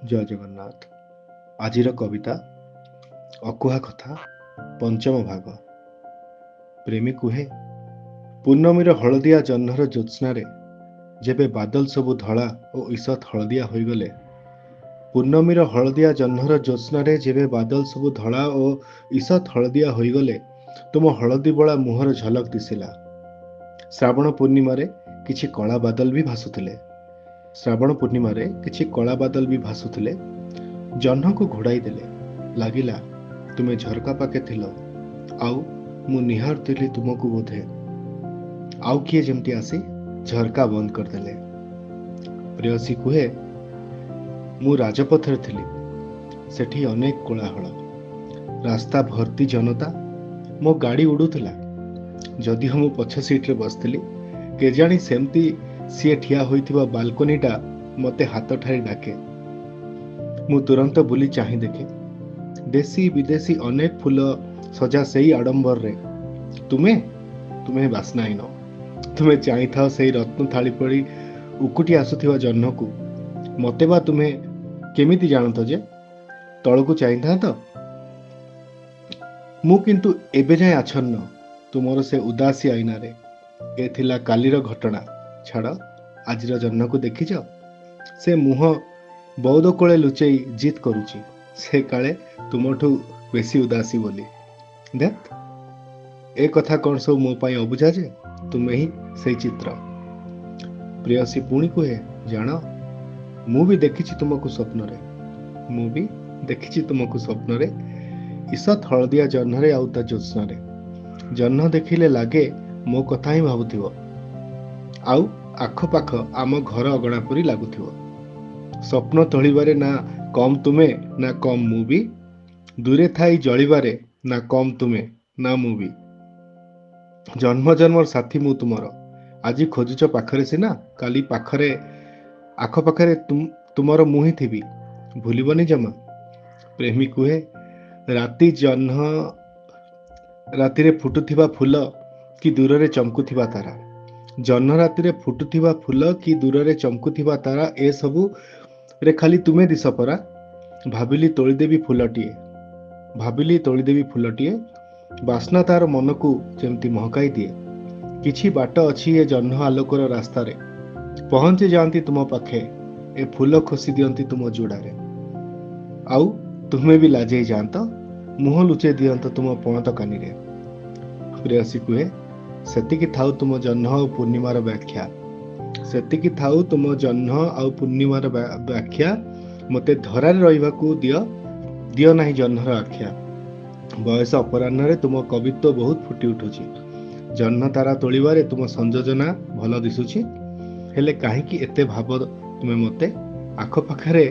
ଜୟ ଜଗନ୍ନାଥ। ଆଜିର କବିତା ଅକୁହା କଥା, ପଞ୍ଚମ ଭାଗ। ପ୍ରେମୀ କୁହେ, ପୂର୍ଣ୍ଣମୀର ହଳଦିଆ ଜହ୍ନର ଜ୍ୟୋତ୍ସ୍ନାରେ ଯେବେ ବାଦଲ ସବୁ ଧଳା ଓ ଈଷତ୍ ହଳଦିଆ ହୋଇଗଲେ, ପୂର୍ଣ୍ଣମୀର ହଳଦିଆ ଜହ୍ନର ଜ୍ୟୋତ୍ସ୍ନାରେ ଯେବେ ବାଦଲ ସବୁ ଧଳା ଓ ଈଷତ୍ ହଳଦିଆ ହୋଇଗଲେ, ତୁମ ହଳଦୀ ବୋଳା ମୁହଁର ଝଲକ ଦିଶିଲା। ଶ୍ରାବଣ ପୂର୍ଣ୍ଣିମାରେ କିଛି କଳା ବାଦଲ ବି ଭାସୁଥିଲେ, ଶ୍ରାବଣ ପୂର୍ଣ୍ଣିମାରେ କିଛି କଳା ବାଦଲ ବି ଭାସୁଥିଲେ, ଜହ୍ନକୁ ଘୋଡ଼ାଇ ଦେଲେ। ଲାଗିଲା ତୁମେ ଝରକା ପାଖେ ଥିଲ ଆଉ ମୁଁ ନିହାରୁଥିଲି ତୁମକୁ। ବୋଧେ ଆଉ କିଏ ଯେମିତି ଆସି ଝରକା ବନ୍ଦ କରିଦେଲେ। ପ୍ରେୟସୀ କୁହେ, ମୁଁ ରାଜପଥରେ ଥିଲି, ସେଠି ଅନେକ କୋଳାହଳ, ରାସ୍ତା ଭର୍ତ୍ତି ଜନତା, ମୋ ଗାଡ଼ି ଉଡ଼ୁଥିଲା। ଯଦିଓ ମୁଁ ପଛ ସିଟ୍ରେ ବସିଥିଲି, କେଜାଣି ସେମିତି ସିଏ ଠିଆ ହୋଇଥିବା ବାଲକୋନିଟା ମୋତେ ହାତ ଠାରି ଡାକେ। ମୁଁ ତୁରନ୍ତ ବୁଲି ଚାହିଁ ଦେଖେ, ଦେଶୀ ବିଦେଶୀ ଅନେକ ଫୁଲ ସଜା ସେଇ ଆଡ଼ମ୍ବରରେ ତୁମେ ତୁମେ ବାସ୍ନାହୀନ। ତୁମେ ଚାହିଁଥାଅ ସେଇ ରତ୍ନ ଥାଳି ପରି ଉକୁଟି ଆସୁଥିବା ଜହ୍ନକୁ। ମୋତେ ବା ତୁମେ କେମିତି ଜାଣନ୍ତ ଯେ ତଳକୁ ଚାହିଁଥାନ୍ତ? ମୁଁ କିନ୍ତୁ ଏବେ ଯାଏଁ ଆଚ୍ଛନ୍ନ ତୁମର ସେ ଉଦାସୀ ଆଇନାରେ। ଏ ଥିଲା କାଲିର ଘଟଣା, ଛାଡ଼, ଆଜିର ଜହ୍ନକୁ ଦେଖିଛ? ସେ ମୁହଁ ବଉଦ କୋଳେ ଲୁଚେଇ ଜିତ୍ କରୁଛି, ସେ କାଳେ ତୁମଠୁ ବେଶୀ ଉଦାସୀ ବୋଲି। ଧେତ୍, ଏ କଥା କ'ଣ ସବୁ ମୋ ପାଇଁ ଅବୁଝା ଯେ ତୁମେ ହିଁ ସେଇ ଚିତ୍ର। ପ୍ରେୟସୀ ପୁଣି କୁହେ, ଜାଣ, ମୁଁ ବି ଦେଖିଛି ତୁମକୁ ସ୍ୱପ୍ନରେ, ମୁଁ ବି ଦେଖିଛି ତୁମକୁ ସ୍ୱପ୍ନରେ, ଈଷତ୍ ହଳଦିଆ ଜହ୍ନରେ ଆଉ ତା ଜ୍ୟୋତ୍ସ୍ନାରେ। ଜହ୍ନ ଦେଖିଲେ ଲାଗେ ମୋ କଥା ହିଁ ଭାବୁଥିବ, ଆଉ ଆଖପାଖ ଆମ ଘର ଅଗଣା ପରି ଲାଗୁଥିବ। ସ୍ୱପ୍ନ ତୋଳିବାରେ ନା କମ୍ ତୁମେ ନା କମ୍ ମୁଁ ବି, ଦୂରେ ଥାଇ ଜଳିବାରେ ନା କମ୍ ତୁମେ ନା ମୁଁ ବି। ଜନ୍ମ ଜନ୍ମର ସାଥୀ ମୁଁ ତୁମର, ଆଜି ଖୋଜୁଛ ପାଖରେ ସିନା, କାଲି ପାଖରେ ଆଖପାଖରେ ତୁମର ମୁଁ ହିଁ ଥିବି, ଭୁଲିବନି ଜମା। ପ୍ରେମୀ କୁହେ, ରାତି ଜହ୍ନ ରାତିରେ ଫୁଟୁଥିବା ଫୁଲ କି ଦୂରରେ ଚମକୁଥିବା ତାରା, ଜହ୍ନ ରାତିରେ ଫୁଟୁଥିବା ଫୁଲ କି ଦୂରରେ ଚମକୁଥିବା ତାରା, ଏସବୁ ରେ ଖାଲି ତୁମେ ଦିଶ ପରା। ଭାବିଲି ତୋଳିଦେବି ଫୁଲଟିଏ, ଭାବିଲି ତୋଳିଦେବି ଫୁଲଟିଏ, ବାସ୍ନା ତାର ମନକୁ ଯେମିତି ମହକାଇ ଦିଏ। କିଛି ବାଟ ଅଛି ଏ ଜହ୍ନ ଆଲୋକର ରାସ୍ତାରେ, ପହଞ୍ଚି ଯାଆନ୍ତି ତୁମ ପାଖେ, ଏ ଫୁଲ ଖୋସି ଦିଅନ୍ତି ତୁମ ଯୋଡ଼ାରେ। ଆଉ ତୁମେ ବି ଲାଜେଇ ଯାଆନ୍ତ, ମୁହଁ ଲୁଚେଇ ଦିଅନ୍ତ ତୁମ ପଣତ କାନିରେ। ପ୍ରେୟସୀ କୁହେ, ସେତିକି ଥାଉ ତୁମ ଜହ୍ନ ଆଉ ପୂର୍ଣ୍ଣିମାର ବ୍ୟାଖ୍ୟା, ସେତିକି ଥାଉ ତୁମ ଜହ୍ନ ଆଉ ପୂର୍ଣ୍ଣିମାର ବ୍ୟାଖ୍ୟା, ମୋତେ ଧରାରେ ରହିବାକୁ ଦିଅ, ଦିଅ ନାହିଁ ଜହ୍ନର ଆଖ୍ୟା। ବୟସ ଅପରାହ୍ନରେ ତୁମ କବିତ୍ୱ ବହୁତ ଫୁଟି ଉଠୁଛି, ଜହ୍ନ ତାରା ତୋଳିବାରେ ତୁମ ସଂଯୋଜନା ଭଲ ଦିଶୁଛି, ହେଲେ କାହିଁକି ଏତେ ଭାବ ତୁମେ ମୋତେ ଆଖପାଖରେ